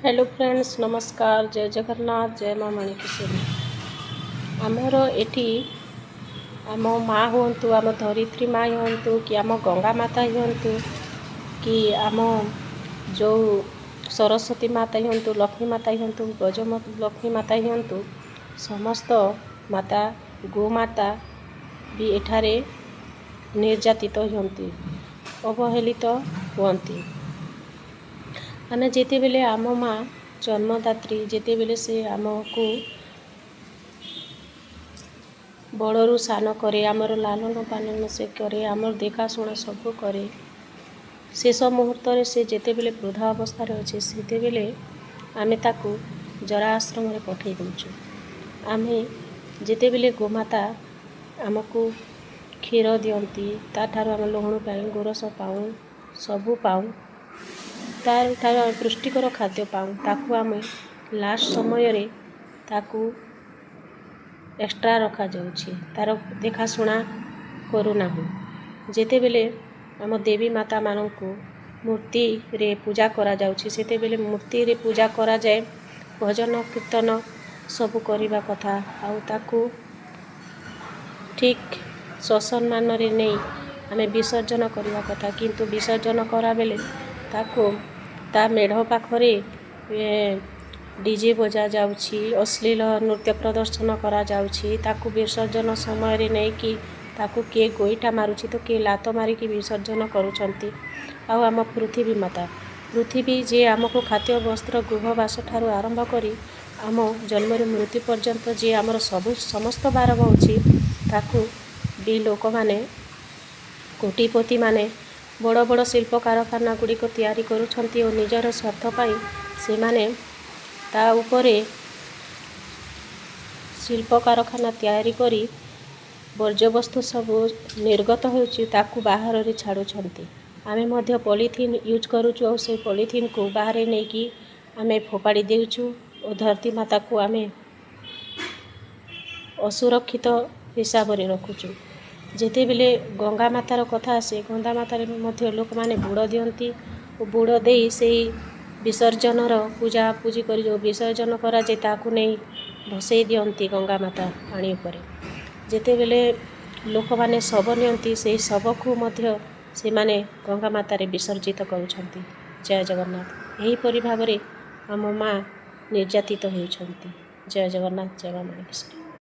Hello friends, ନମସ୍କାର। ଜୟ ଜଗନ୍ନାଥ, ଜୟ ମା ମାଣିକେଶ୍ୱରୀ। ଆମର ଏଠି ଆମ ମା ହୁଅନ୍ତୁ, ଆମ ଧରିତ୍ରୀ ମା ହୁଅନ୍ତୁ କି ଆମ ଗଙ୍ଗା ମାତା ହୁଅନ୍ତୁ କି ଆମ ଯେଉଁ ସରସ୍ୱତୀ ମାତା ହୁଅନ୍ତୁ, ଲକ୍ଷ୍ମୀ ମାତା ହୁଅନ୍ତୁ, ଗଜ ଲକ୍ଷ୍ମୀ ମାତା ହୁଅନ୍ତୁ, ସମସ୍ତ ମାତା, ଗୋମାତା ବି ଏଠାରେ ନିର୍ଯାତିତ ହୁଅନ୍ତି, ଅବହେଳିତ ହୁଅନ୍ତି। ଆମେ ଯେତେବେଳେ ଆମ ମା ଜନ୍ମଦାତ୍ରୀ, ଯେତେବେଳେ ସେ ଆମକୁ ବଡ଼ରୁ ସାନ କରେ, ଆମର ଲାଳନ ପାଳନ ସେ କରେ, ଆମର ଦେଖାଶୁଣା ସବୁ କରେ, ଶେଷ ମୁହୂର୍ତ୍ତରେ ସେ ଯେତେବେଳେ ବୃଦ୍ଧା ଅବସ୍ଥାରେ ଅଛି, ସେତେବେଳେ ଆମେ ତାକୁ ଜରା ଆଶ୍ରମରେ ପଠାଇ ଦେଉଛୁ। ଆମେ ଯେତେବେଳେ ଗୋମାତା ଆମକୁ କ୍ଷୀର ଦିଅନ୍ତି, ତା'ଠାରୁ ଆମେ ଲହୁଣୀ ପାଉ, ଗୋରସ ପାଉ, ସବୁ ପାଉ, ତା'ଠାରୁ ଆମେ ପୁଷ୍ଟିକର ଖାଦ୍ୟ ପାଉ, ତାକୁ ଆମେ ଲାଷ୍ଟ ସମୟରେ ତାକୁ ଏକ୍ସଟ୍ରା ରଖାଯାଉଛି, ତା'ର ଦେଖାଶୁଣା କରୁନାହୁଁ। ଯେତେବେଳେ ଆମ ଦେବୀ ମାତାମାନଙ୍କୁ ମୂର୍ତ୍ତିରେ ପୂଜା କରାଯାଉଛି, ସେତେବେଳେ ମୂର୍ତ୍ତିରେ ପୂଜା କରାଯାଏ, ଭଜନ କୀର୍ତ୍ତନ ସବୁ କରିବା କଥା ଆଉ ତାକୁ ଠିକ୍ ସସମ୍ମାନରେ ନେଇ ଆମେ ବିସର୍ଜନ କରିବା କଥା। କିନ୍ତୁ ବିସର୍ଜନ କରାବେଳେ ତାକୁ ତା ମେଢ଼ ପାଖରେ ଡିଜେ ବଜାଯାଉଛି, ଅଶ୍ଳୀଳ ନୃତ୍ୟ ପ୍ରଦର୍ଶନ କରାଯାଉଛି। ତାକୁ ବିସର୍ଜନ ସମୟରେ ନେଇକି ତାକୁ କିଏ ଗୋଇଠା ମାରୁଛି ତ କିଏ ଲାତ ମାରିକି ବିସର୍ଜନ କରୁଛନ୍ତି। ଆଉ ଆମ ପୃଥିବୀ ମାତା, ପୃଥିବୀ ଯିଏ ଆମକୁ ଖାଦ୍ୟ, ବସ୍ତ୍ର, ଗୃହବାସ ଠାରୁ ଆରମ୍ଭ କରି ଆମ ଜନ୍ମରୁ ମୃତ୍ୟୁ ପର୍ଯ୍ୟନ୍ତ ଯିଏ ଆମର ସବୁ ସମସ୍ତ ଭାର ବହୁଛି, ତାକୁ ବି ଲୋକମାନେ, କୋଟିପତିମାନେ ବଡ଼ ବଡ଼ ଶିଳ୍ପ କାରଖାନା ଗୁଡ଼ିକ ତିଆରି କରୁଛନ୍ତି ଓ ନିଜର ସ୍ୱାର୍ଥ ପାଇଁ ସେମାନେ ତା ଉପରେ ଶିଳ୍ପ କାରଖାନା ତିଆରି କରି ବର୍ଜ୍ୟବସ୍ତୁ ସବୁ ନିର୍ଗତ ହେଉଛି, ତାକୁ ବାହାରରେ ଛାଡ଼ୁଛନ୍ତି। ଆମେ ମଧ୍ୟ ପଲିଥିନ୍ ୟୁଜ୍ କରୁଛୁ ଆଉ ସେଇ ପଲିଥିନ୍କୁ ବାହାରେ ନେଇକି ଆମେ ଫୋପାଡ଼ି ଦେଉଛୁ ଓ ଧରତୀ ମାତାକୁ ଆମେ ଅସୁରକ୍ଷିତ ହିସାବରେ ରଖୁଛୁ। ଯେତେବେଳେ ଗଙ୍ଗା ମାତାର କଥା ଆସେ, ଗଙ୍ଗା ମାତାରେ ମଧ୍ୟ ଲୋକମାନେ ବୁଡ଼ ଦିଅନ୍ତି ଓ ବୁଡ଼ ଦେଇ ସେଇ ବିସର୍ଜନର ପୂଜା ପୂଜି କରି ଯେଉଁ ବିସର୍ଜନ କରାଯାଏ, ତାକୁ ନେଇ ଭସେଇ ଦିଅନ୍ତି ଗଙ୍ଗା ମାତା ପାଣି ଉପରେ। ଯେତେବେଳେ ଲୋକମାନେ ଶବ ନିଅନ୍ତି, ସେଇ ଶବକୁ ମଧ୍ୟ ସେମାନେ ଗଙ୍ଗା ମାତାରେ ବିସର୍ଜିତ କରୁଛନ୍ତି। ଜୟ ଜଗନ୍ନାଥ। ଏହିପରି ଭାବରେ ଆମ ମା ନିର୍ଯାତିତ ହେଉଛନ୍ତି। ଜୟ ଜଗନ୍ନାଥ, ଜୟ ମା ମାଣିକେଶ୍ୱରୀ।